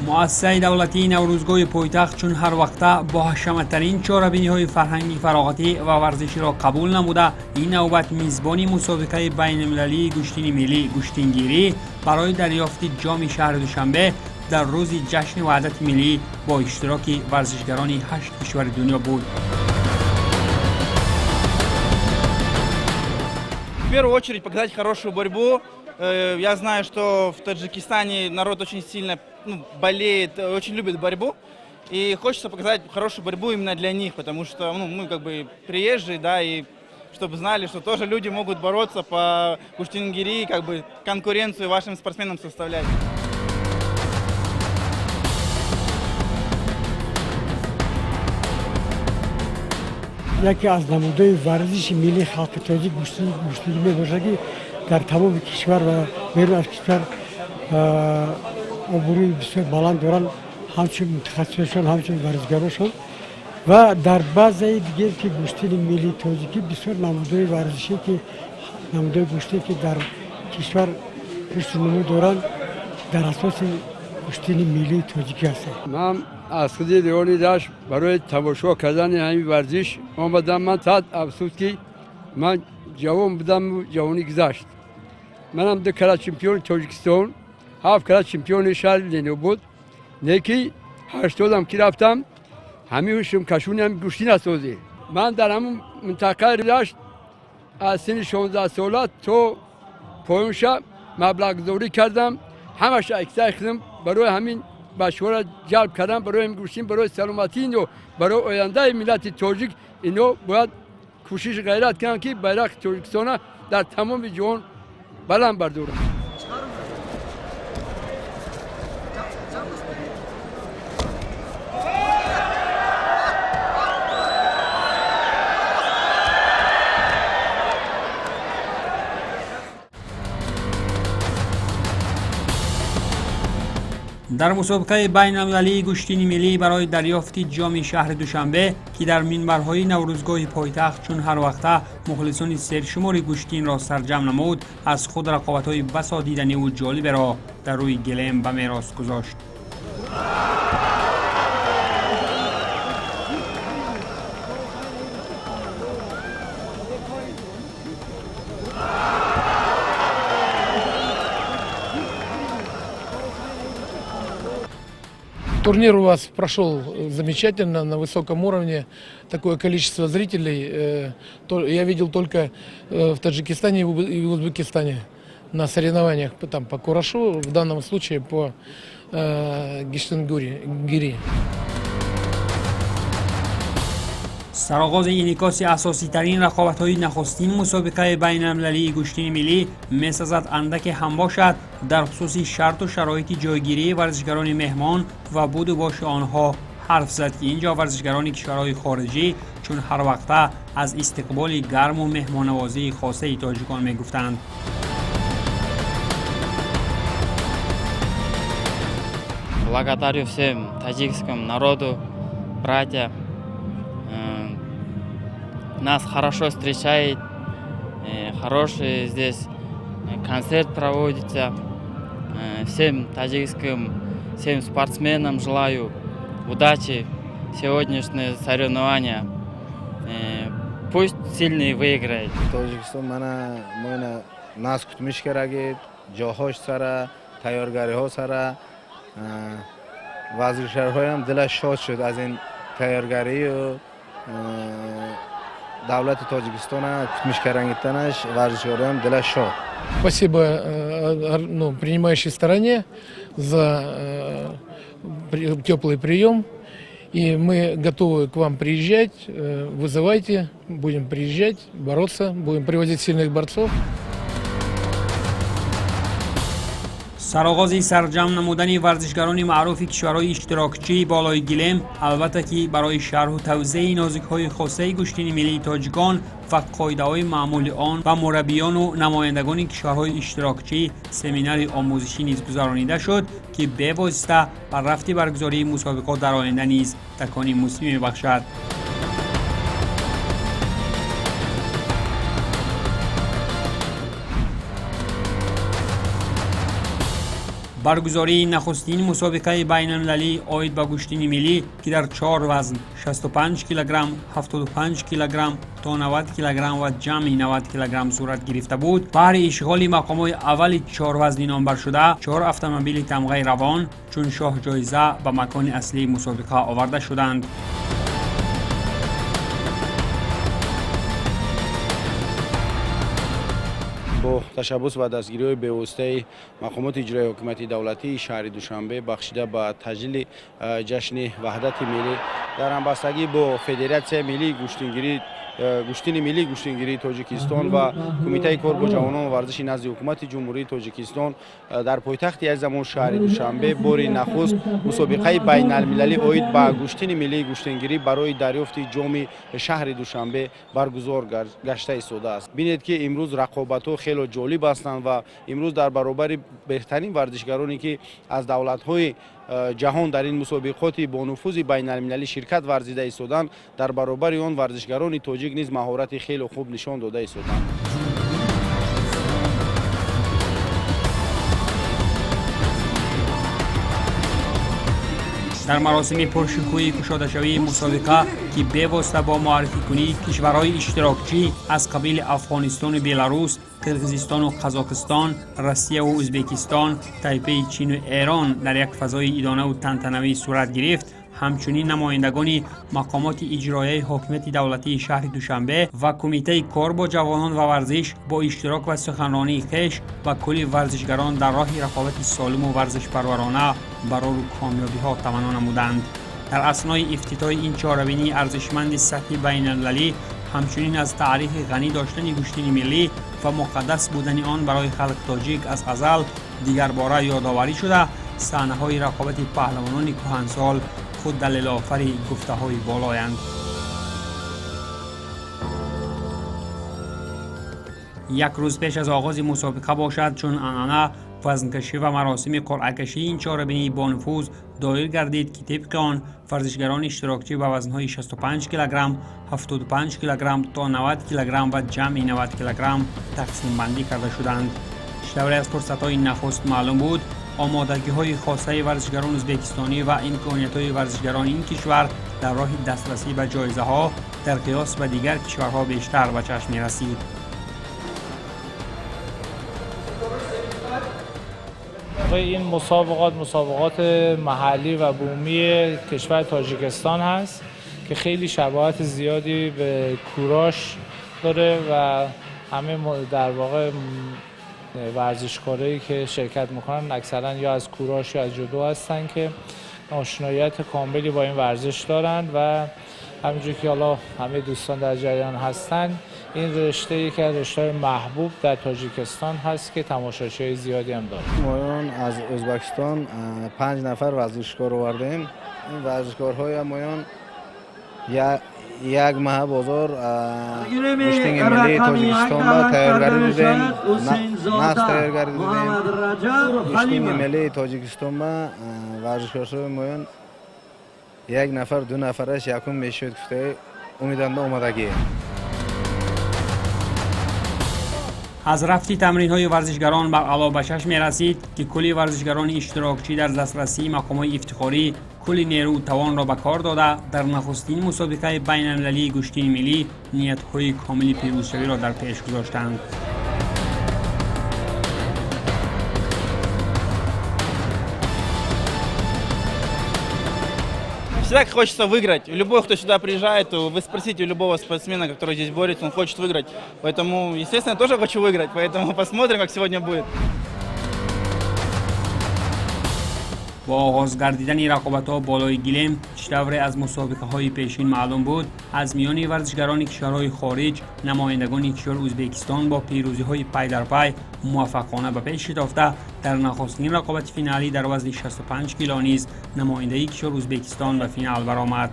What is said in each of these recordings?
Муассисаи давлатии Наврӯзгоҳи пойтахт чун ҳар вақта бо ҳашаматтарин чорабиниҳои фарҳангӣ, фароғатӣ ва варзиширо қабул намуда, ин навбат мизбони мусобиқаи байналмилалии гӯштини миллӣ, гӯштингирӣ барои дарёфти ҷоми шаҳри Душанбе дар рӯзи ҷашни ваҳдати миллӣ бо иштироки варзишгарони ҳашт кишвари дунё буд. В первую очередь показать хорошую борьбу. Я знаю, что в Таджикистане народ очень сильно, ну, болеет, очень любит борьбу. И хочется показать хорошую борьбу именно для них, потому что, ну, мы как бы приезжие, да, и чтобы знали, что тоже люди могут бороться по гуштингири, как бы конкуренцию вашим спортсменам составлять. Яке аз намудҳои варзиши миллии халқи тоҷик гӯштигӣ мебошад, ки дар тамоми кишвар ва берун аз кишвар обрӯи бисёр баланд доранд, ҳамчун мутахассисошон, ҳамчун варзишгарошон. Ва дар баъзеи дигар ки гӯштини миллии тоҷикӣ бисёр намудҳои варзишӣ, ки намудҳои гӯштӣ, ки дар кишвар рушду нумӯ доранд, дар асоси гӯштини миллии тоҷикӣ ҳастанд. Ман аз худи райони Рашт барои тамошо кардани ҳамин варзиш омадам. Ман сад афсӯс, ки ман ҷавон будам, ҷавонӣ гузашт. Манам ду кара чемпиони Тоҷикистон, ҳафт кара чемпиони шаҳри Ленобод. Неки 80-ам ки рафтам, ҳамин шумкашуни ҳами гӯштин асозӣ. Ман дар ҳамун минтақаи Рашт аз синни 16-сола то поёнша маблағгузорӣ кардам, ҳамаша аксари худам барои ҳамин бачаҳоро ҷалб кардам, барои ҳамин гӯштин, барои саломатии ино, барои ояндаи миллати тоҷик. Ино бояд кӯшиш, ғайрат кунанд, ки байрақи Тоҷикистона дар тамоми ҷаҳон баланд бардоранд. Дар мусобиқаи байналмилалии гӯштини миллӣ барои дарёфти ҷоми шаҳри Душанбе, ки дар минбарҳои Наврӯзгоҳи пойтахт чун ҳарвақта мухлисони сершумори гӯштинро сарҷамъ намуд, аз худ рақобатҳои басо диданиву ҷолиберо дар рӯи гилем ба мерос гузошт. Турнир у вас прошел замечательно, на высоком уровне. Такое количество зрителей я видел только в Таджикистане и в Узбекистане на соревнованиях там, по курашу, в данном случае по гуштингири. Гири. Сароғози инъикоси асоситарин рақобатҳои нахустин мусобиқаи байналмилалии гӯштини миллӣ месазад андаке ҳам бошад дар хусуси шарту шароити ҷойгирии варзишгарони меҳмон ва буду боши онҳо ҳарф зад, ки ин ҷо варзишгарони кишварҳои хориҷӣ чун ҳарвақта аз истиқболи гарму меҳмоннавозии хосаи тоҷикон мегуфтанд. Благодарю всем таджикскому народу, братья. Нас хорошо встречает, хороший здесь концерт проводится. Всем таджикским, всем спортсменам желаю удачи в сегодняшнее соревнования. Пусть сильный выиграет. Тоҷикистон мана моина нағз кутмиш карагид, ҷоҳош сара, тайёргариҳо сара, варзишгарҳоям дилаш шод шуд аз ин тайёргарию давлати Тоҷикистона кутмиш карагитанаш, варзишгароям дилаш шод. Спасибо ну, принимающей стороне за теплый прием. И мы готовы к вам приезжать. Вызывайте, будем приезжать, бороться, будем привозить сильных борцов. Сароғози сарҷамъ намудани варзишгарони маъруфи кишварҳои иштирокчии болои гилем, албатта ки барои шарҳу тавзеҳи нозикҳои хосаи гӯштини миллии тоҷикон ва қоидаҳои маъмули он ба мураббиёну намояндагони кишварҳои иштирокчӣ семинари омӯзишӣ низ гузаронида шуд, ки бевосита бар рафти баргузории мусобиқот дар оянда низ такони мусбӣ мебахшад. Баргузории нахустин мусобиқаи байналмилалӣ оид ба гӯштини миллӣ, ки дар чор вазн 65 килограмм, 75 килограмм то 90 килограмм ва ҷамъи 90 килограмм сурат гирифта буд, баҳри ишғоли мақомҳои аввали чорвазни номбаршуда чор автомобили тамғаи Равон чун шоҳҷоиза ба макони аслии мусобиқа оварда шуданд. Бо ташаббус ва дастгириҳои бевоситаи мақомоти иҷроии ҳокимияти давлатии шаҳри Душанбе, бахшида ба таҷлили ҷашни ваҳдати миллӣ, дар ҳамбастагӣ бо Федератсияи миллии гӯштингирӣ, гӯштини миллии гӯштингирии Тоҷикистон ва Кумитаи кор бо ҷавонон ва варзиши назди Ҳукумати Ҷумҳурии Тоҷикистон, дар пойтахти азизамон шаҳри Душанбе бори нахуст мусобиқаи байналмилалӣ оид ба гӯштини миллии гӯштингирӣ барои дарёфти ҷоми шаҳри Душанбе баргузор гашта истодааст. Бинед, ки имрӯз рақобатҳо хело ҷолиб ҳастанд ва имрӯз дар баробари беҳтарин варзишгароне, ки аз давлатҳои ҷаҳон дар ин мусобиқоти бонуфузи байналмилалӣ ширкат варзида истоданд, дар баробари он варзишгарони тоҷик низ маҳорати хело хуб нишон дода истоданд. Дар маросими пуршукӯҳи кушодашавии мусобиқа, ки бевосита бо муаррификунии кишварҳои иштирокчӣ аз қабили Афғонистону Беларус, Қирғизистону Қазоқистон, Россияву Ӯзбекистон, Тайпеи Чину Эрон дар як фазои идонаву тантанавӣ сурат гирифт, ҳамчунин намояндагони мақомоти иҷроияи ҳокимияти давлатии шаҳри Душанбе ва Кумитаи кор бо ҷавонон ва варзиш бо иштирок ва суханронии хеш ба кулли варзишгарон дар роҳи рақобати солиму варзишпарварона барору комёбиҳо таманно намуданд. Дар аснои ифтитоҳи ин чорабинии арзишманди сатҳи байналмилалӣ ҳамчунин аз таърихи ғанӣ доштани гӯштини миллӣ ва муқаддас будани он барои халқи тоҷик аз азал дигарбора ёдоварӣ шуда, саҳнаҳои рақобати паҳлавонони кӯҳансол худ далелофари гуфтаҳои болоянд. Як рӯз пеш аз оғози мусобиқа бошад, чун анъана, вазнкашӣ ва маросими қуръакашии ин чорабинии бонуфуз доир гардид, ки тибқи он варзишгарони иштирокчӣ ба вазнҳои 65 килограмм, 75 килограмм то 90 килограмм ва ҷамъи 90 килограмм тақсимбандӣ карда шуданд. Чӣ аз фурсатҳои нахуст маълум буд, омодагиҳои хосаи варзишгарони ӯзбекистонӣ ва имкониятҳои варзишгарони ин кишвар дар роҳи дастрасӣ ба ҷоизаҳо дар қиёс ба дигар кишварҳо бештар ба чашм мерасид. این مسابقات، مسابقات محلی و بومی کشور تاجیکستان هست که خیلی شباهت زیادی به کوراش داره و همه در واقع ورزشکارایی که شرکت میکنن اکثرا یا از کوراش یا از جودو هستن که آشناییت کاملی با این ورزش دارن. و همینجور که حالا همه دوستان در جریان هستن، این رشته یکی از رشته محبوب در تاجیکستان هست که تماشاچی زیادی هم داره. مایان از ازبکستان پنج نفر ورزشکار آوردیم. این ورزشکارهای مایان یک ماه بازار гӯштинги миллии Тоҷикистон ба тайёргарӣ дидем, нағз тайёргарӣ дидем. Гӯштинги миллии Тоҷикистон ба варзишкорҳои моён як нафар, ду нафараш якум мешуд гуфтаи умеданда омадагӣ. Аз рафти тамринҳои варзишгарон баръало ба чашм мерасид, ки кулли варзишгарони иштирокчӣ дар дастрасии мақомҳои ифтихорӣ кулли нерӯ тавонро ба кор дода, дар нахустин мусобиқаи байналмилалии гӯштини миллӣ ниятҳои комили пирӯзшавиро дар пеш гузоштанд. Всегда хочется выиграть. Любой, кто сюда приезжает, вы спросите у любого спортсмена, который здесь борется, он хочет выиграть. Поэтому, естественно, я тоже хочу выиграть. Поэтому посмотрим, как сегодня будет. Бо оғоз гардидани рақобатҳо болои гилем, чӣ тавре аз мусобиқаҳои пешин маълум буд, аз миёни варзишгарони кишварҳои хориҷ намояндагони кишвари Ӯзбекистон бо пирӯзиҳои пай дар пай муваффақона ба пеш шитофта, дар нахустин рақобати финалӣ дар вазни 65 кило низ намояндаи кишвари Ӯзбекистон ба финал баромад.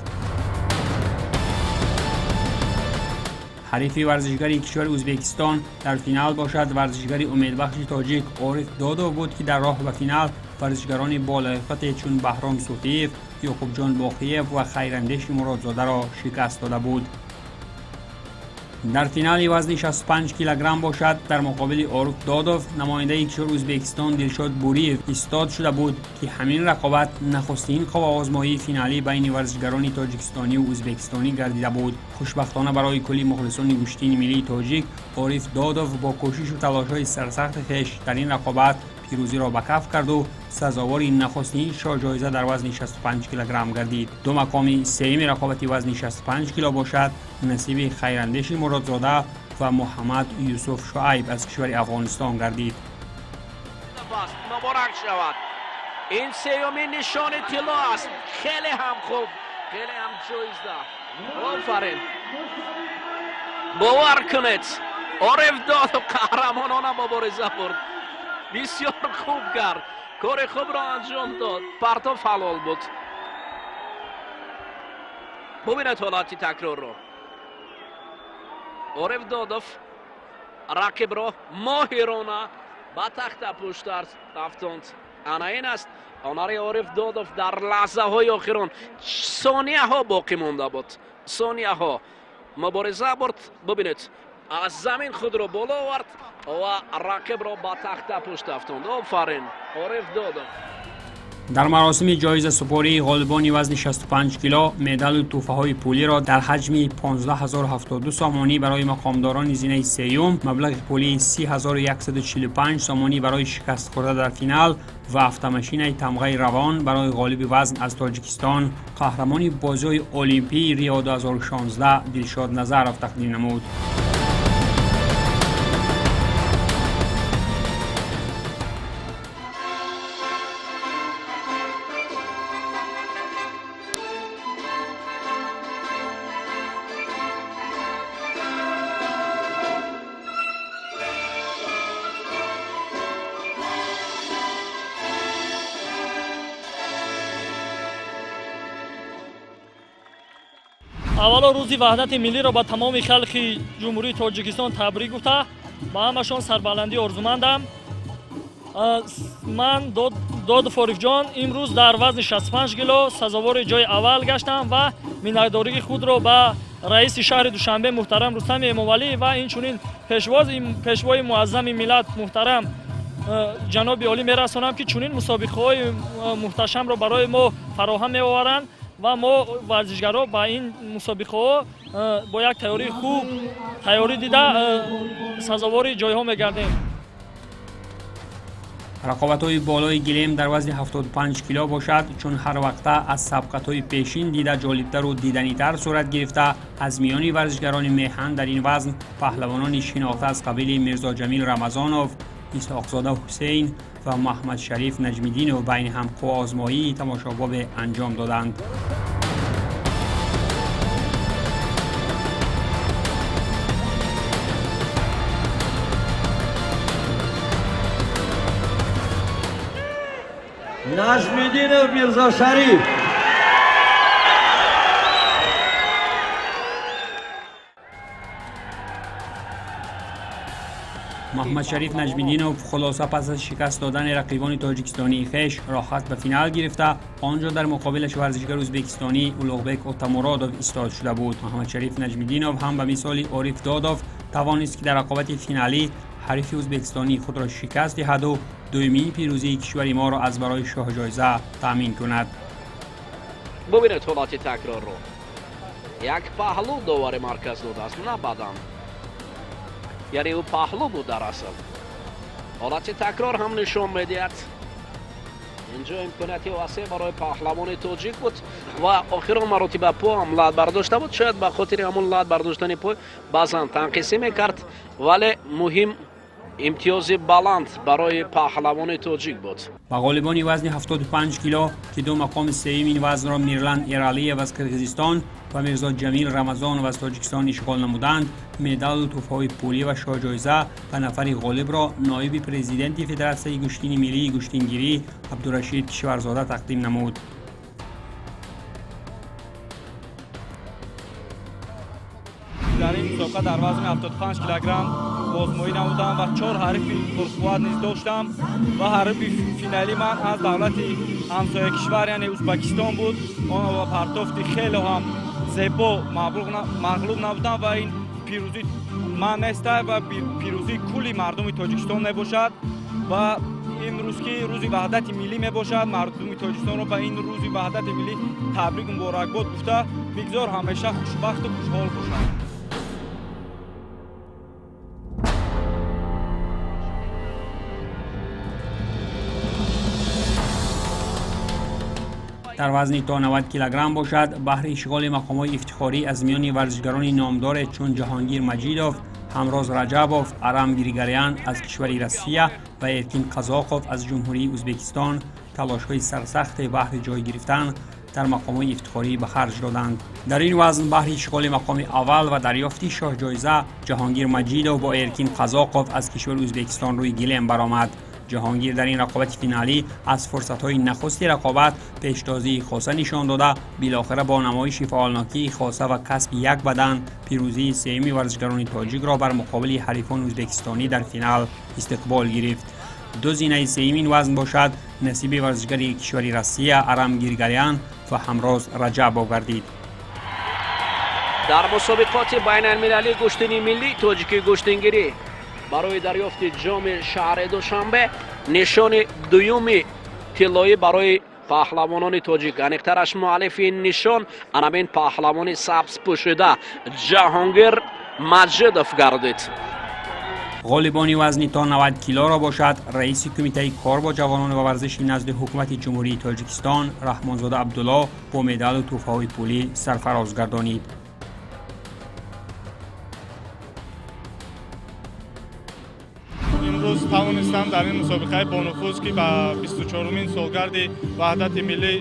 Ҳарифи варзишгари кишвари Ӯзбекистон дар финал бошад, варзишгари умедбахши тоҷик Ориф Додов буд, ки дар роҳ ба финал варзишгарони болаёқате чун Баҳром Суфиев, Ёқубҷон Боқиев ва Хайрандеши Муродзодаро шикаст дода буд. Дар финали вазни 65 килограмм бошад, дар муқобили Ориф Додов намояндаи кишвари Ӯзбекистон Дилшод Буриев истод шуда буд, ки ҳамин рақобат нахустин қувваозмоии финалӣ байни варзишгарони тоҷикистониву ӯзбекистонӣ гардида буд. Хушбахтона барои кулли мухлисони гӯштини миллии тоҷик, Ориф Додов бо кӯшишу талошҳои сарсахти хеш дар ин рақобат пирӯзиро ба каф карду сазовори нахустин шоҳҷоиза дар вазни 65 килограмм гардид. Ду мақоми сеюми рақобати вазни 65 кило бошад, насиби Хайрандеши Муродзода ва Муҳаммад Юсуф Шуайб аз кишвари Афғонистон гардид. Муборак шавад, ин сеюмин нишони тилло аст. Хеле ҳам хуб, хеле ҳам ҷоиза, офарин! Бовар кунед, Ориф Додов қаҳрамонона мубориза бурд, бисёр хуб кард, кори хубро анҷом дод. Партоф ҳалол буд. Бубинед ҳолати такрорро. Ориф Додов рақибро моҳирона ба тахта пушт афтонд. Ана ин аст ҳунари Ориф Додов. Дар лаҳзаҳои охирон, сонияҳо боқӣ монда буд, сонияҳо, мубориза бурд. Бубинед, аз замин худро боло овард ва рақибро ба тахта пушт афтонд. Офарин, Ориф Додов! Дар маросими ҷоизасупории ғолибони вазни 65 кило медалу тӯҳфаҳои пулиро дар ҳаҷми 15072 сомонӣ барои мақомдорони зинаи сеюм, маблағи пулии 30145 сомонӣ барои шикастхӯрда дар финал ва автомашинаи тамғаи Равон барои ғолиби вазн аз Тоҷикистон, қаҳрамони бозиҳои Олимпии Рио 2016 Дилшод Назаров тақдим намуд. Аввало, Рӯзи Ваҳдати миллиро ба тамоми халқи Ҷумҳурии Тоҷикистон табрик гуфта, ба ҳамашон сарбаландӣ орзумандам. Ман, Додов Орифҷон, имрӯз дар вазни 65 кило сазовори ҷои аввал гаштам ва миннатдории худро ба раиси шаҳри Душанбе муҳтарам Рустами Эмомалӣ ва инчунин пешвои муаззами миллат муҳтарам ҷаноби олӣ мерасонам, ки чунин мусобиқаҳои муҳташамро барои мо фароҳам меоваранд ва мо варзишгаро ба ин мусобиқаҳо бо як тайёрии хуб тайёрӣ дида, сазовори ҷойҳо мегардем. Рақобатҳои болои гилем дар вазни 75 кило бошад, чун ҳар вақта аз сабқатҳои пешин дида ҷолибтару диданитар сурат гирифта, аз миёни варзишгарони меҳан дар ин вазн паҳлавонони шинохта аз қабили Мирзоҷамил Рамазонов, Исҳоқзода Ҳусейн ва Маҳмадшариф Наҷмиддинов байни ҳам қувваозмоии тамошобобе анҷом доданд. Нажмидинов Мирзошариф. Маҳмадшариф Наҷмиддинов хулоса пас аз шикаст додани рақибони тоҷикистонии хеш роҳат ба финал гирифта, он ҷо дар муқобилаш варзишгари ӯзбекистонӣ Улуғбек Отамуродов истод шуда буд. Маҳмадшариф Наҷмиддинов ҳам ба мисоли Ориф Додов тавонист, ки дар рақобати финалӣ ҳарифи ӯзбекистонии худро шикаст диҳаду дуюмин пирӯзии кишвари моро аз барои шоҳҷоиза таъмин кунад. Бубинед ҳолати такрорро. Як паҳлу довари марказ додааст, на бадан, яъне ӯ паҳлу буд дар асл. Ҳолати такрор ҳам нишон медиҳад, инҷо имконияти васеъ барои паҳлавони тоҷик буд ва охирон маротиба по ҳам лат бардошта буд. Шояд ба хотири ҳамон лат бардоштани пой баъзан танқисӣ мекард, вале муҳим имтиёзи баланд барои паҳлавони тоҷик буд. Ба ғолибони вазни 75 кило, ки ду мақоми сеюм ин вазнро Мирлан Эралиев аз Қирғизистон ва Мирзо Ҷамил Рамазонов аз Тоҷикистон ишғол намуданд, медалу тӯҳфаҳои пулӣ ва шоҳҷоиза ба нафари ғолибро ноиби президенти Федератсияи гӯштини миллии гӯштингирӣ Абдурашид Кишварзода тақдим намуд. Дар ин мусобиқа дар вазни 75 килограмм бозмоӣ намудам ва чор ҳарифи пурқувват низ доштам ва ҳарифи финали ман аз давлати ҳамсоя кишвар, яъне Ӯзбекистон буд. Он ба партофти хеле ҳам зебо мағлуб набудам ва ин Пирӯзӣ ман неста ва пирӯзии кулли мардуми Тоҷикистон мебошад. Ва имрӯз, ки Рӯзи Ваҳдати Миллӣ мебошад, мардуми Тоҷикистонро ба ин Рӯзи Ваҳдати Миллӣ табрик муборакбод гуфта, бигзор ҳамеша хушбахту хушҳол бошанд. Дар вазни то 90 килограмм бошад, баҳри ишғоли мақомҳои ифтихорӣ аз миёни варзишгарони номдоре чун Ҷаҳонгир Маҷидов, Ҳамроз Раҷабов, Арам Григарян аз кишвари Россия ва Эркин Қазоқов аз Ҷумҳурии Ӯзбекистон талошҳои сарсахте баҳри ҷой гирифтан дар мақомҳои ифтихорӣ ба харҷ доданд. Дар ин вазн баҳри ишғоли мақоми аввал ва дарёфти шоҳҷоиза Ҷаҳонгир Маҷидов бо Эркин Қазоқов аз кишвари Ӯзбекистон рӯи гилем баромад. Ҷаҳонгир дар ин рақобати финалӣ аз фурсатҳои нахусти рақобат пештозии хоса нишон дода, билохира бо намоиши фаъолнокии хоса ва касби як бадан пирӯзии сеюми варзишгарони тоҷикро бар муқобили ҳарифони ӯзбекистонӣ дар финал истиқбол гирифт. Ду зинаи сеюмин вазн бошад, насиби варзишгари кишвари Россия Арам Гиргарян ва Ҳамроз Раҷабов гардид. Дар мусобиқоти байналмилалии гӯштини миллии тоҷикии гӯштингирӣ барои дарёфти ҷоми шаҳри Душанбе нишони дуюми тиллоӣ барои паҳлавонони тоҷик, аниқтараш муаллифи ин нишон анамин паҳлавони сабзпӯшида Ҷаҳонгир Маҷидов гардид. Ғолибони вазни то 90 килоро бошад, раиси Кумитаи кор бо ҷавонон ва варзиши назди Ҳукумати Ҷумҳурии Тоҷикистон Раҳмонзода Абдулло бо медалу тӯҳфаҳои пулӣ сарфароз гардонид. Имрӯз тавонистам дар ин мусобиқаи бонуфуз, ки ба 24-умин солгарди Ваҳдати Миллӣ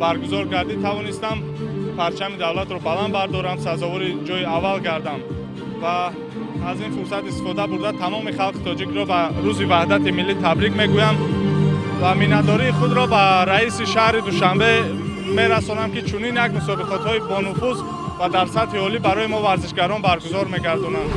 баргузор гардид, тавонистам парчами давлатро баланд бардорам, сазовори ҷои аввал гардам ва аз ин фурсат истифода бурда, тамоми халқи тоҷикро ба Рӯзи Ваҳдати Миллӣ табрик мегӯям ва миннатдории худро ба раиси шаҳри Душанбе мерасонам, ки чунин як мусобиқотҳои бонуфуз ва дар сатҳи олӣ барои мо варзишгарон баргузор мегардонанд.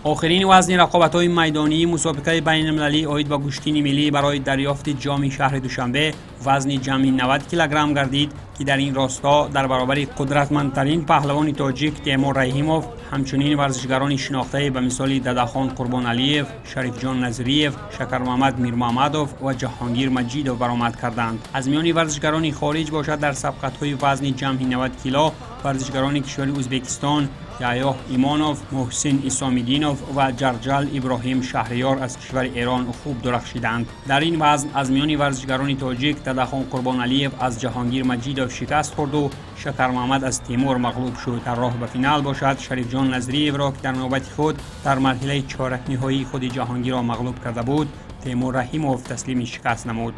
Охирин вазни рақобатҳои майдонии мусобиқаи байналмилалӣ оид ба гӯштини миллӣ барои дарёфти ҷоми шаҳри Душанбе вазни ҷамъи 90 килограмм гардид, ки дар ин росто дар баробари қудратмандтарин паҳлавони тоҷик Темур Раҳимов ҳамчунин варзишгарони шинохтае ба мисоли Дадахон Қурбоналиев, Шарифҷон Назриев, Шакармуҳаммад Мирмуҳаммадов ва Ҷаҳонгир Маҷидов баромад карданд. Аз миёни варзишгарони хориҷ бошад, дар сабқатҳои вазни ҷамъи 90 кило варзишгарони кишвари Ӯзбекистон Яҳё Имонов, Муҳсин Исомиддинов ва Ҷарҷал Иброҳим Шаҳриёр аз кишвари Эрон хуб дурахшиданд. Дар ин вазн аз миёни варзишгарони тоҷик Дадахон Қурбоналиев аз Ҷаҳонгир Маҷидов шикаст хӯрду Шакармуҳаммад аз Темур мағлуб шуд. Дар роҳ ба финал бошад, Шарифҷон Назриевро, ки дар навбати худ дар марҳилаи чоракниҳоии худи Ҷаҳонгирро мағлуб карда буд, Темур Раҳимов таслими шикаст намуд.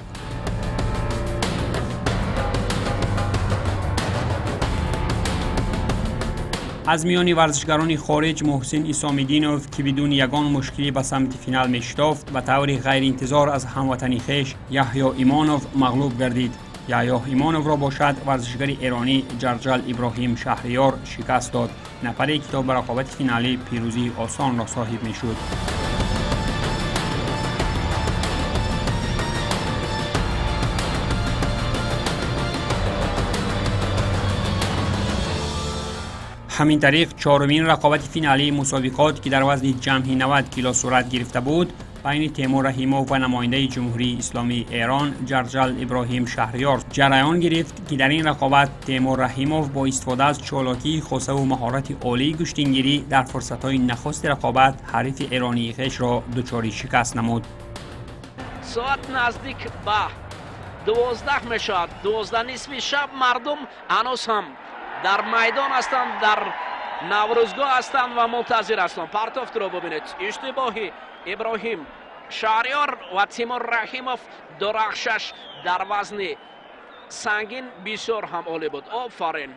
Аз миёни варзишгарони хориҷ Муҳсин Исомиддинов, ки бидуни ягон мушкилӣ ба самти финал мешитофт, ба таври ғайриинтизор аз ҳамватани хеш Яҳё Имонов мағлуб гардид. Яҳё Имоновро бошад, варзишгари эронӣ Ҷарҷал Иброҳим Шаҳриёр шикаст дод, нафаре ки то ба рақобати финалӣ пирӯзии осонро соҳиб мешуд. Ҳамин тариқ, чорумин рақобати финалии мусобиқот, ки дар вазни ҷамъи 90 кило сурат гирифта буд, байни Темур Раҳимов ва намояндаи Ҷумҳурии Исломии Эрон Ҷарҷал Иброҳим Шаҳриёр ҷараён гирифт, ки дар ин рақобат Темур Раҳимов бо истифода аз чолокии хосаву маҳорати олии гӯштингирӣ дар фурсатҳои нахусти рақобат ҳарифи эронии хешро дучори шикаст намуд. Соат наздик ба 12 мешавад, 12 нисфи шаб. Мардум ҳанӯз ҳам дар майдон ҳастанд, дар Наврӯзгоҳ ҳастанд ва мунтазир ҳастанд. Партофтро бубинед, иштибоҳи Иброҳим Шаҳриёр ва Тимур Раҳимов. Дурахшаш дар вазни сангин бисёр ҳам олӣ буд, офарин.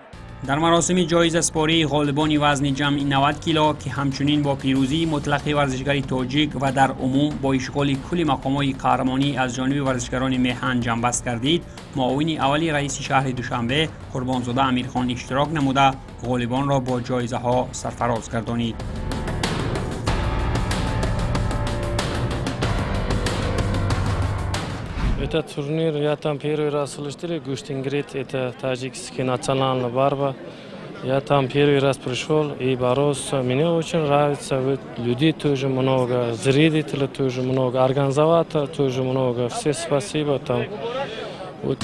Дар маросими ҷоизаспории ғолибони вазни ҷамъи 90 кило, ки ҳамчунин бо пирӯзии мутлақи варзишгари тоҷик ва дар умум бо ишғоли кулли мақомҳои қаҳрамонӣ аз ҷониби варзишгарони меҳан ҷамъбаст гардид, муовини аввали раиси шаҳри Душанбе Қурбонзода Амирхон иштирок намуда, ғолибонро бо ҷоизаҳо сарфароз гардонид. Этот турнир я там первый раз слышал. Гуштингирӣ — это таджикский национальная борьба. Я там первый раз пришел и боролся. Мне очень нравится. Вот людей тоже много, зрителей тоже много, организатора тоже много. Все спасибо там. Вот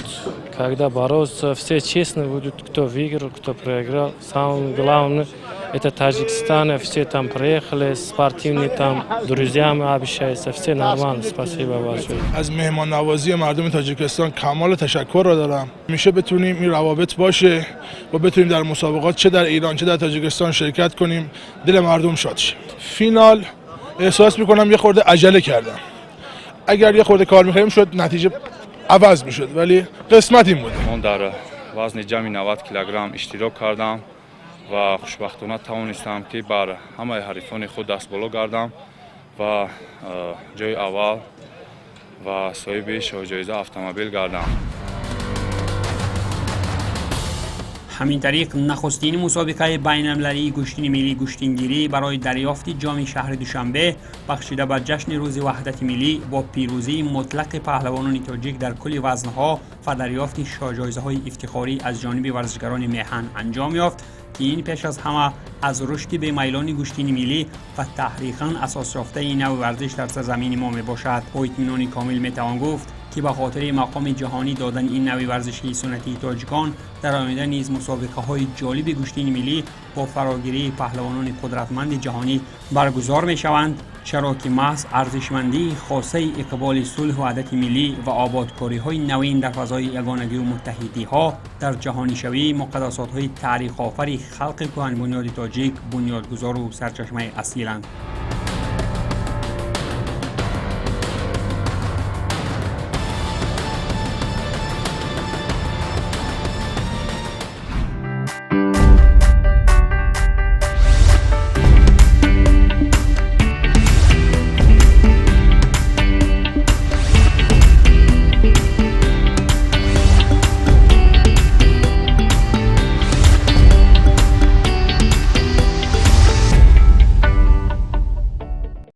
когда бороться, все честно будут, кто выиграл, кто проиграл. Самое главное, это Таджикистан, все там приехали, спортивные там, друзьями общаются, все нормально, спасибо большое. از مهمان نوازی مردم تاجیکستان کمال تشکر را دارم. میشه بتونیم این روابط باشه و بتونیم در مسابقات چه در ایران چه در تاجیکستان شرکت کنیم، دل مردم شاد شه. فینال احساس میکنم یه خورده عجله کردم. اگر یه خورده کار میکردیم شد نتیجه عوض میشد، ولی قسمت این بوده. Ман дар вазни ҷамъи 90 килограмм иштирок кардам ва хушбахтона тавонистам, ки бар ҳамаи ҳарифони худ дастболо гардам ва ҷои аввал ва соҳиби шоҳҷоиза автомобил гардам. Ҳамин тариқ, нахустин мусобиқаи байналмилалии гӯштини миллии гӯштингирӣ барои дарёфти ҷоми шаҳри Душанбе, бахшида ба ҷашни рӯзи ваҳдати миллӣ, бо пирӯзии мутлақи паҳлавонони тоҷик дар кулли вазнҳо ва дарёфти шоҳҷоизаҳои ифтихорӣ аз ҷониби варзишгарони меҳан анҷом ёфт, ки ин пеш аз ҳама аз рушди бемайлони гӯштини миллӣ ва таҳрихан асосёфтаи нави варзиш дар сарзамини мо мебошад. Бо итминони комил метавон гуфт, ки ба хотири мақоми ҷаҳонӣ додани ин нави варзишии суннатии тоҷикон дар оянда низ мусобиқаҳои ҷолиби гӯштини миллӣ бо фарогирии паҳлавонони қудратманди ҷаҳонӣ баргузор мешаванд, чаро ки маҳз арзишмандии хосаи иқболи сулҳу ваҳдати миллӣ ва ободкориҳои навин дар фазои ягонагию муттаҳидиҳо дар ҷаҳонишавии муқаддасотҳои таърихофари халқи кӯҳанбунёди тоҷик бунёдгузору сарчашмаи асиланд.